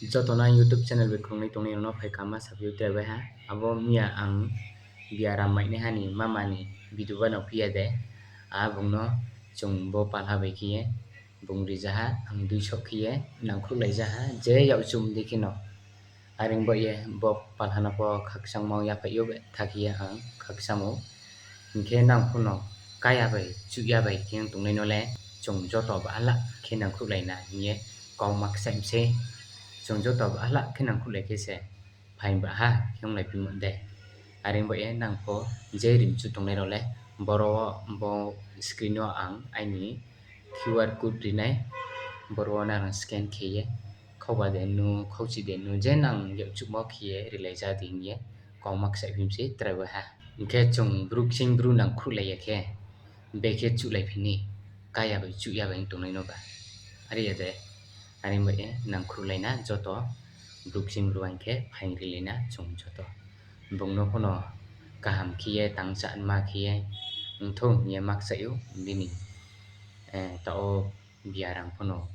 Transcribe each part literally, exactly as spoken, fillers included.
Jotono ang YouTube channel bai khulumnai tongnai rokno phaikama saphiu tebai ha. Abo miya ang biaram mainai hani mama ni video banao phiya de. A bungno chwng bo palha bai khiye bung rijaha ang dui sok khiye nangkhruklai jaha je yauchum di kheno. Aring bo ye bo palhano pho khakchangmo yaphai yo thakiye ang khakchamo. Hinkhe nang phuno kaya bai chuya bai khe ang tongnai no le chwng joto ba ala khe nangkhruklaina hiye kau maksaimse. Chwng joto ba ala khe nangkhruklai khe se phain ba ha khe onglai phi mo de. Aring bo ye nang pho je rim chu tongnai ro le boro bo screen o ang aini Q R code rinai boro na rang scan khiye. Khauba de nu khauchi de nu je nang yauchum mo khiye rilai ja ding ye kau maksai phimse tebai ha. Hinkhe chwng bru ksing bru nangkhruklai ya khe. Bekhe chuklai phini kaya bai chuya bai tongnai no ba. Ari ya de. Ari bai nangkhruklaina joto bru ksing bru ang khe phain rilaina chwng joto. Bungno phuno kaham khiye tangsa anma khiye. Ntho hiye maksayu bini. Eh, ta o biaram phuno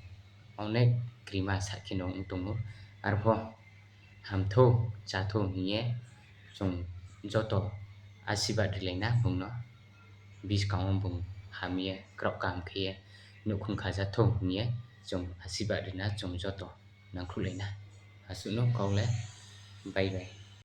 onek krima sakhi no tongo. Arpho hamtho chatho hiye chwng joto asibat rilaina bungno. Biskang bung hamiye krok kam khiye nukhung khaja tho hiye chwng asibat rina chwng joto nangkhruklaina. Asuno kaule bye bye.